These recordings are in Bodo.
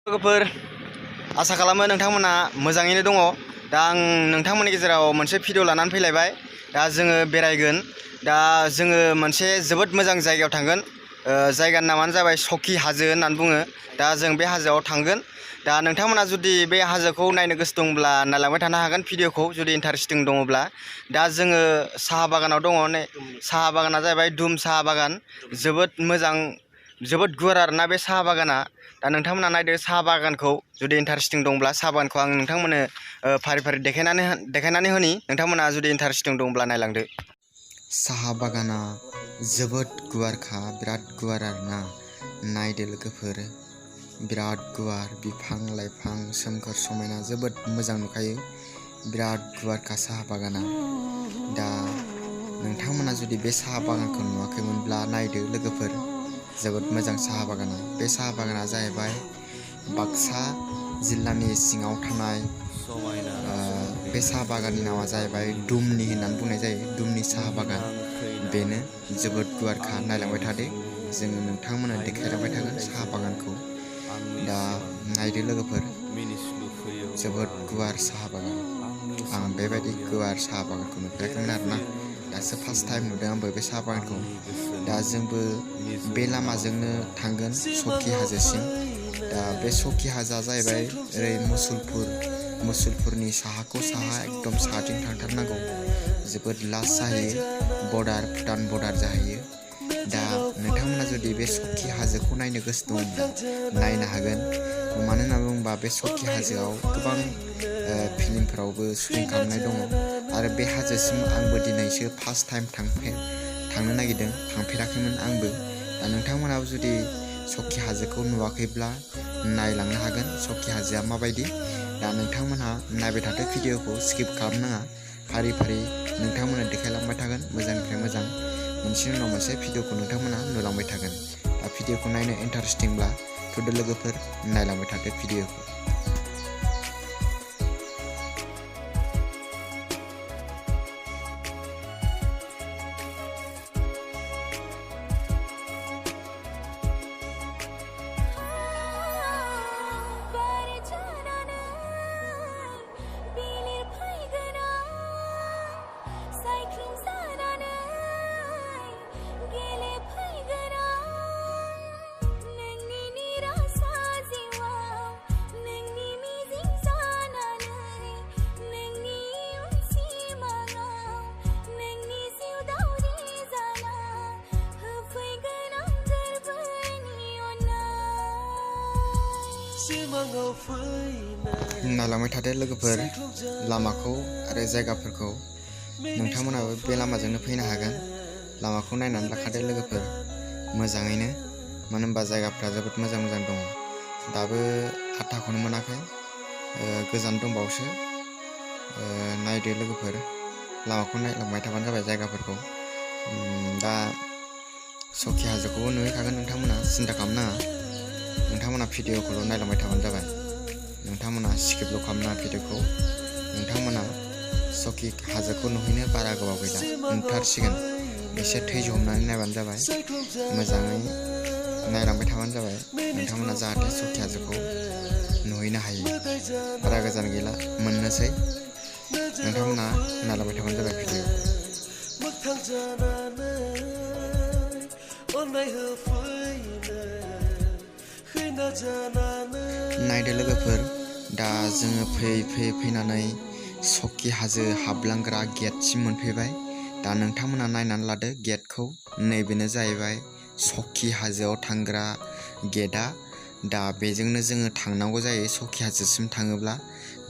लोगोफोर आसा खालामो नोंथांमोना मोजाङैनो दङ। दा आं नोंथांमोननि गेजेराव मोनसे भिडिअ लानानै फैलायबाय। दा जोङो बेरायगोन। दा जोङो मोनसे जोबोद मोजां जायगायाव थांगोन। जायगानि नामानो जाबाय सकि हाजो होननानै बुङो। दा जों बे हाजोआव थांगोन। दा नोंथांमोना जुदि बे हाजोखौ नायनो गोसो दंब्ला नायलांबाय थानो हागोन भिडिअखौ जुदि इन्टारेस्टिं दङब्ला। दा जोङो साहा बागानाव दङ। नै साहा बागाना जाहैबाय दुम साहा बागान। जोबोद मोजां, जोबोद गुवार आरोना बे साहा बागाना। दा नोंथांमोना नायदो साहा बागानखौ जुदि इन्टारेस्टिं दंब्ला साहा बागानखौ आं नोंथांमोननो फारि फारि देखायनानै होनि। नोंथांमोना जुदि इन्टारेस्टिं दंब्ला नायलांदो। साहा बागाना जोबोद गुवारखा, बिराद गुवार आरोना। नायदो लोगोफोर, बिराद गुवार बिफां लाइफां सोमखोर समायना, जोबोद मोजां नुखायो। बिराद गुवारखा साहा बागाना। दा नोंथांमोना जुदि बे साहा बागानखौ नुवाखैमोनब्ला नायदो लोगोफोर, जोबोद मोजां साहा बागाना। बे साहा बागाना जाहैबाय बाक्सा जिल्लानि सिङाव थानाय बे साहा बागाननि नामा जाहैबाय दुमनि होननानै बुंनाय जायो। दुमनि साहा बागान बेनो जोबोद गुवारखा। नायलांबाय थादो, जोङो नोंथांमोननो देखायलांबाय थागोन साहा बागानखौ। दा नायदो लोगोफोर, जोबोद गुवार साहा बागान। आं बेबायदि गुवार साहा बागानखौ नुफेराखैमोन आरोना। दासो फार्स्ट टाइम नुदों आंबो बे साहा बागानखौ। दा जोंबो बे लामाजोंनो थांगोन सकि हाजोसिम। दा बे सकि हाजोआ जाहैबाय ओरै मुसुलपुरनि साहाखौ साहा एकदम साहाथिं थांथारनांगौ। जोबोद लास्ट जाहैयो, बर्डार भुटान बर्डार जाहैयो। दा नोंथांमोना जुदि बे सकि हाजोखौ नायनो गोसो दंब्ला नायनो हागोन। मानो होनना बुङोबा बे सकि हाजोआव गोबां फिल्मफोरावबो शुटिं खालामनाय दङ। आरो बे हाजोसिम आंबो दिनैसो फार्स्ट टाइम थांनो नागिरदों, थांफेराखैमोन आंबो। दा नोंथांमोनाबो जुदि सकि हाजोखौ नुवाखैब्ला नायलांनो हागोन सकि हाजोआ माबायदि। दा नोंथांमोनहा नायबाय थादो, भिडिअखौ स्किप खालामनाङा। फारि फारि नोंथांमोननो देखायलांबाय थागोन मोजांनिफ्राय मोजां। मोनसेनि उनाव मोनसे भिडिअखौ नोंथांमोनहा नुलांबाय थागोन। दा भिडिअखौ नायनो इन्टारेस्टिंब्ला थुदो लोगोफोर, नायलांबाय थादो भिडिअखौ। नायलांबाय थादो लोगोफोर लामाखौ आरो जायगाफोरखौ। नोंथांमोनाबो बे लामाजोंनो फैनो हागोन। लामाखौ नायनानै लाखादो लोगोफोर मोजाङैनो, मानो होनबा जायगाफ्रा जोबोद मोजां मोजां दङ। दाबो आथाखौनो मोनाखै, गोजान दंबावोसो। नायदो लोगोफोर, लामाखौ नायलांबाय थाबानो जाबाय जायगाफोरखौ। दा सकि हाजोखौबो नुहैखागोन नोंथांमोना, सिन्था खालामनाङा। नोंथांमोना भिडिअखौल' नायलांबाय थाबानो जाबाय। नोंथांमोना स्किपल' खालामनाङा भिडिअखौ। नोंथांमोना सकि हाजोखौ नुहैनो बारा गोबाव गैला, नुथारसिगोन। एसे धैज' हमनानै नायबानो जाबाय, मोजाङै नायलांबाय थाबानो जाबाय। नोंथांमोना जाहाथे सकि हाजोखौ नुहैनो हायो। बारा गोजान गैला, मोननोसै। नोंथांमोना नायलांबाय थाबानो जाबाय भिडिअखौ। नायदो लोगोफोर, दा जोङो फैनानै सकि हाजो हाबलांग्रा गेटसिम मोनफैबाय। दा नोंथांमोना नायनानै लादो गेटखौ। नैबेनो जाहैबाय सकि हाजोआव थांग्रा गेटआ। दा बेजोंनो जोङो थांनांगौ जायो सकि हाजोसिम थाङोब्ला।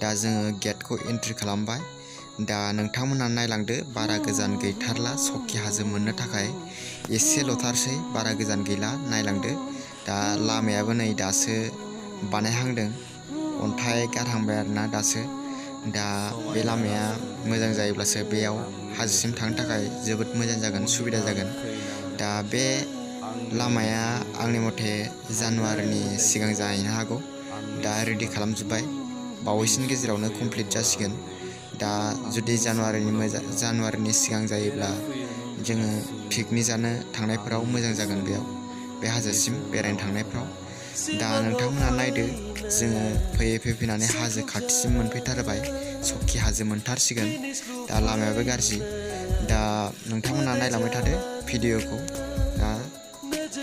दा जोङो गेटखौ एन्ट्रि खालामबाय। दा नोंथांमोना नायलांदो, बारा गोजान गैथारला सकि हाजो मोननो थाखाय, एसेल'थारसै, बारा गोजान गैला। नायलांदो, दा लामायाबो नै दासो बानायहांदों, अन्थाइ गारहांबाय आरोना दासो। दा बे लामाया मोजां जायोब्लासो बेयाव हाजोसिम थांनो थाखाय जोबोद मोजां जागोन, सुबिदा जागोन। दा बे लामाया आंनि मथे जानुवारिनि सिगां जाहैनो हागौ। दा रेडि खालामजोब्बाय, बावैसोनि गेजेरावनो कमप्लिट जासिगोन। दा जुदि जानुवारिनि सिगां जायोब्ला जोङो पिकनिक जानो थांनायफोराव मोजां जागोन। बेयाव बे हाजोसिम बेरायनो थांनायफ्राव दा नोंथांमोना नायदो जोङो फैयै फैनानै हाजो खाथिसिम मोनफैथारबाय सकि हाजो मोनथारसिगोन दा लामायाबो गाज्रि दा नोंथांमोना नायलांबाय थादो भिडिअखौ दा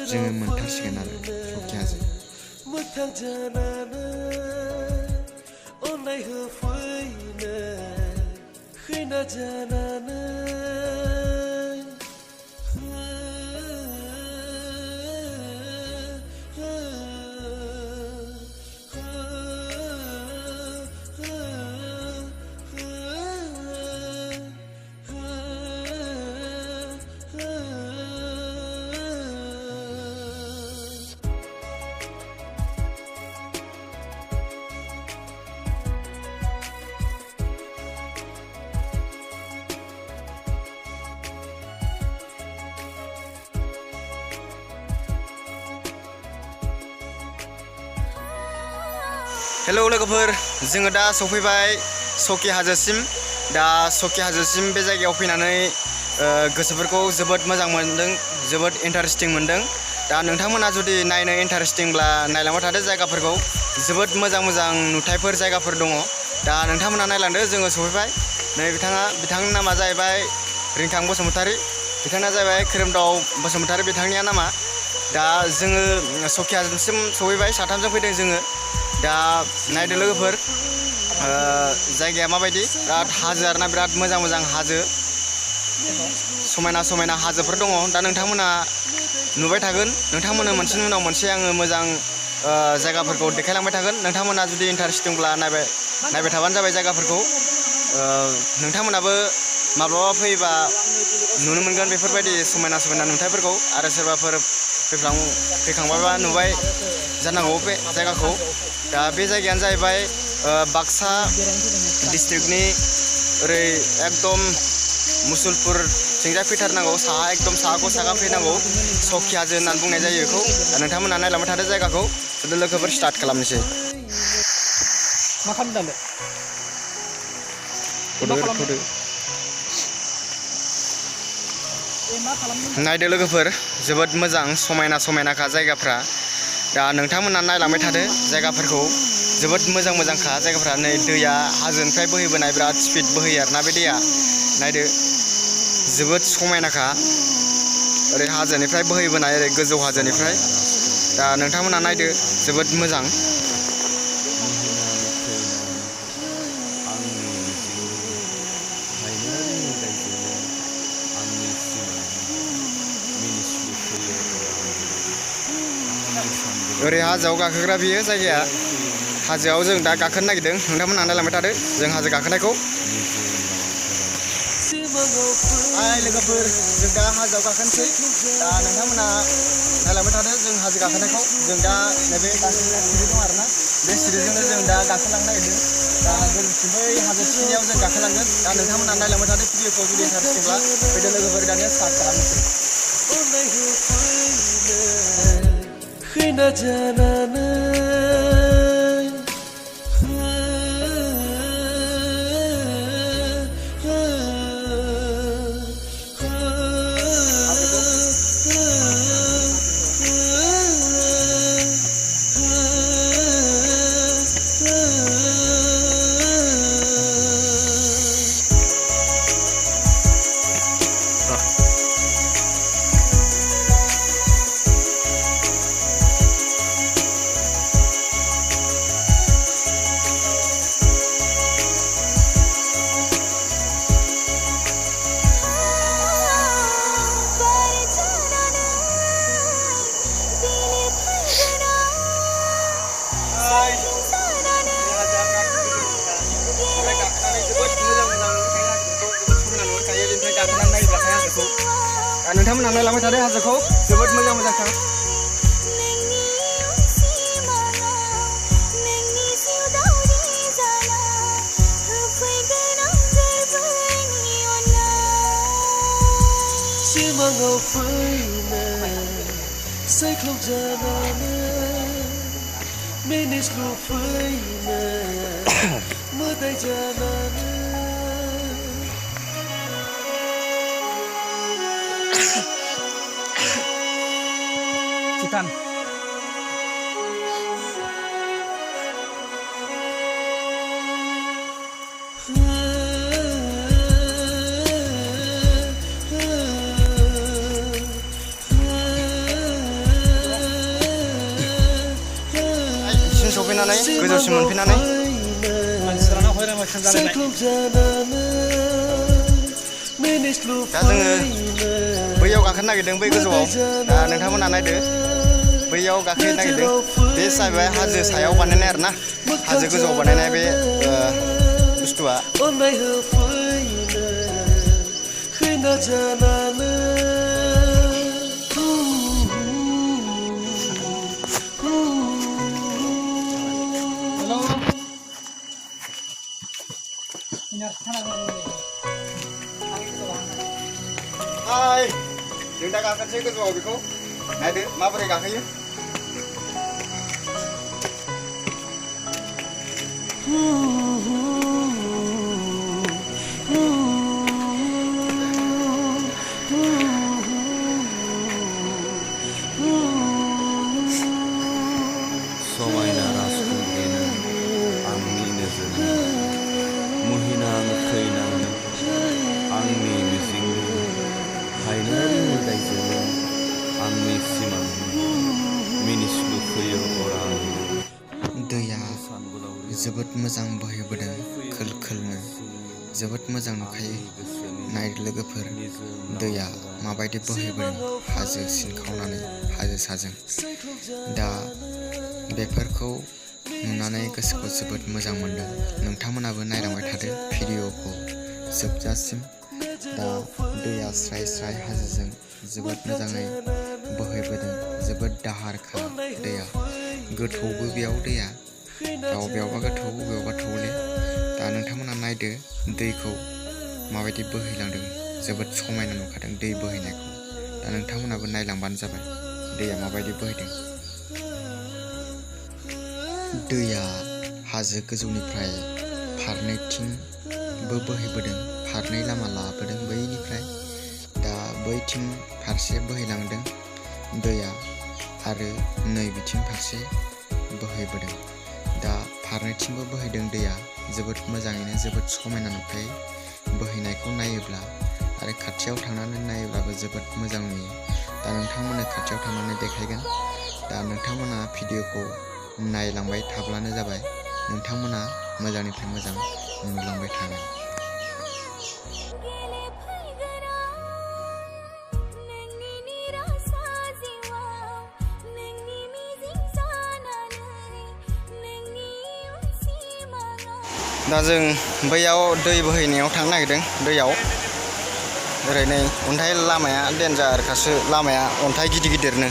जोङो मोनथारसिगोन आरो सकि हाजो हेलौ लोगोफोर जोङो दा सफैबाय सकि हाजोसिम दा सकि हाजोसिम बे जायगायाव फैनानै गोसोफोरखौ जोबोद मोजां मोनदों जोबोद इन्टारेस्टिं मोनदों दा नोंथांमोना जुदि नायनो इन्टारेस्टिंब्ला नायलांबाय थादो जायगाफोरखौ जोबोद मोजां नुथायफोर जायगाफोर दङ दा नोंथांमोना नायलांदो जोङो सफैबाय नै बिथांनि नामा जाहैबाय रिंखां बसुमतारी बिथांना जाहैबाय खोरोमदाव बसुमतारी बिथांनिया नामा दा जोङो सकि हाजोसिम सफैबाय साथामजों फैदों जोङो दा नायदो लोगोफोर जायगाया माबायदि बिराद हाजो आरोना बिराद मोजां हाजो समायना हाजोफोर दङ दा नोंथांमोना नुबाय थागोन नोंथांमोननो मोनसेनि उनाव मोनसे आङो मोजां जायगाफोरखौ देखायलांबाय थागोन नोंथांमोना जुदि इन्टारेस्टिंब्ला नायबाय थाबानो जाबाय जायगाफोरखौ नोंथांमोनाबो माब्लाबा फैबा नुनो मोनगोन बेफोरबायदि समायना नुथायफोरखौ आरो सोरबाफोर फैखांबायबा नुबाय जानांगौ बे जायगाखौ दा बे जायगायानो जाहैबाय बाक्सा डिस्ट्रिक्टनि ओरै एकदम मुसलपुर थिंजाय फैथारनांगौ साहा एकदम साहाखौ साहा फैनांगौ सकि हाजो होननानै बुंनाय जायो बेखौ नोंथांमोना नायलांबाय थादो जायगाखौ लोगोफोर स्टार्ट खालामनोसै मा खालामदों नायदो लोगोफोर जोबोद मोजां समायनाखा जायगाफ्रा दा नोंथांमोना नायलांबाय थादो जायगाफोरखौ जोबोद मोजांखा जायगाफ्रा नै दैया हाजोनिफ्राय बोहैबोनाय बिराद स्पिड बोहैयो आरोना बे दैया नायदो जोबोद समायनाखा ओरै हाजोनिफ्राय बोहैबोनाय ओरै गोजौ हाजोनिफ्राय दा नोंथांमोना नायदो जोबोद मोजां ओरै हाजोआव गाखोग्रा बियो जायगाया हाजोआव जों दा गाखोनो नागिरदों नोंथांमोना नायलांबाय थादो जों हाजो गाखोनायखौ लोगोफोर जों दा हाजोआव गाखोनोसै दा नोंथांमोना नायलांबाय थादो जों हाजो गाखोनायखौ जों दा नैबे गाखोग्रा सिरि दं आरोना बे सिरिजोंनो जों दा गाखोलांनो नागिरदों दा जों बै हाजो सिरियाव जों गाखोलांगोन दा नोंथांमोना नायलांबाय थादो भिडिअखौ जुदि इन्टारेस्टिंब्ला फैदो लोगोफोर दानिया स्टार्ट खालामनोसै खैना जानानै नोंथांमोना नायलांबाय थादो हाजोखौ जोबोद मोजांखा सिमाङाव फैनाय सायख्लुम जानानै मिनिस्लु फैनाय मोदाय जानानै Hutan. गोजौसिम सफैनानै गोजौसिम मोनफैनानै मानसिफोरानो हयरां हरसां जालायनाय दा जोङो बैयाव गाखोनो नागिरदों बै गोजौआव दा नोंथांमोना नायदो बैयाव गाखोनो नागिरदों बे जाहैबाय हाजो सायाव बानायनाय आरोना हाजो गोजौआव बानायनाय बे बुस्थुआ अननाय होफैनो खैना जानानै हाय जों दा गाखोनोसै गोजौआव बेखौ नायदो माबोरै गाखोयो समायना राजकुमारीनो आंनि नोजोरनि मुहिना खैनानो आंनि मिजिंनि हायनारि मोदायजोनो आंनि सिमांनि मिनिस्लु फैयो अराय दैया जोबोद मोजां बोहैबोदों खोल खोलनो जोबोद मोजां नुखायो नाय लोगोफोर दैया माबायदि बोहैबोदों हाजो सिनखावनानै हाजो साजों दा बेफोरखौ नुनानै गोसोखौ जोबोद मोजां मोनदों नोंथांमोनाबो नायलांबाय थादो भिडिअखौ जोबजासिम दा दैया स्राय स्राय हाजोजों जोबोद मोजाङै बोहैबोदों जोबोद दाहारखा दैया गोथौबो बेयाव दैया बबेयावबा गोथौ बबेयावबा थौले दा नोंथांमोना नायदो दैखौ माबायदि बोहैलांदों जोबोद समायना नुखादों दै बोहैनायखौ दा नोंथांमोनाबो नायलांबानो जाबाय दैया माबायदि बोहैदों दैया हाजो गोजौनिफ्राय फारनैथिंबो बोहैबोदों फारनै लामा लाबोदों बैनिफ्राय दा बैथिं फारसे बोहैलांदों दैया आरो नै बिथिं फारसे बोहैबोदों दा फारनैथिंबो बोहैदों दैया जोबोद मोजाङैनो जोबोद समायना नुखायो बोहैनायखौ नायोब्ला आरो खाथियाव थांनानै नायोब्लाबो जोबोद मोजां नुयो दा नोंथांमोननो खाथियाव थांनानै देखायगोन दा नोंथांमोना भिडिअखौ नायलांबाय थाब्लानो जाबाय नोंथांमोना मोजांनिफ्राय मोजां नुलांबाय थागोन दा जों बैयाव दै बोहैनायाव थांनो नागिरदों दैयाव ओरैनो अन्थाइ लामाया देन्जारखासो लामाया अन्थाइ गिदिर गिदिरनो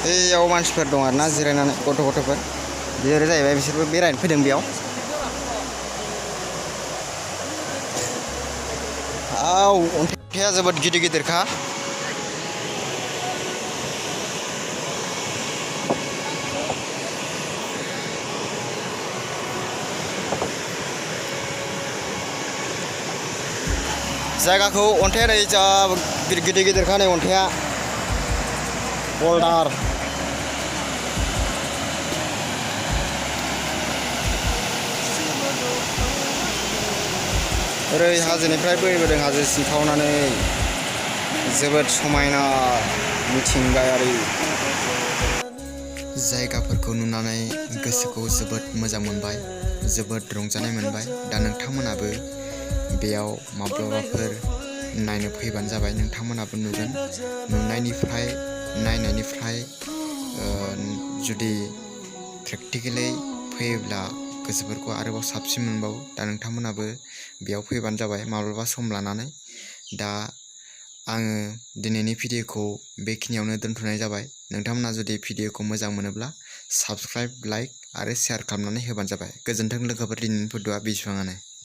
बैयाव मानसिफोर दं आरोना जिरायनानै गथ'फोर बिसोरो जाहैबाय बिसोरबो बेरायनो फैदों बेयाव अन्थाइया जोबोद गिदिर गिदिरखा जायगाखौ अन्थाइया नै जा गिदिर गिदिरखा नै अन्थाइया बल्डार ओरै हाजोनिफ्राय बोहैबोदों हाजो सिंखावनानै जोबोद समायना मिथिंगायारि जायगाफोरखौ नुनानै गोसोखौ जोबोद मोजां मोनबाय जोबोद रंजानाय मोनबाय दा नोंथांमोनाबो बेयाव माब्लाबाफोर नायनो फैबानो जाबाय नोंथांमोनाबो नुगोन नुनायनिफ्राय नायनायनिफ्राय जुदि प्रेक्टिकेलि फैयोब्ला गोसोफोरखौ आरोबाव साबसिन मोनबावो दा नोंथांमोनाबो बेयाव फैबानो जाबाय माब्लाबा सम लानानै दा आङो दिनैनि भिडिअखौ बेखिनियावनो दोनथ'नाय जाबाय नोंथांमोना जुदि भिडिअखौ मोजां मोनोब्ला साबस्क्राइब लाइक आरो शेयार खालामनानै होबानो जाबाय गोजोन्थों लोगोफोर दिनैनि भिडिअआ बेसेबाङानो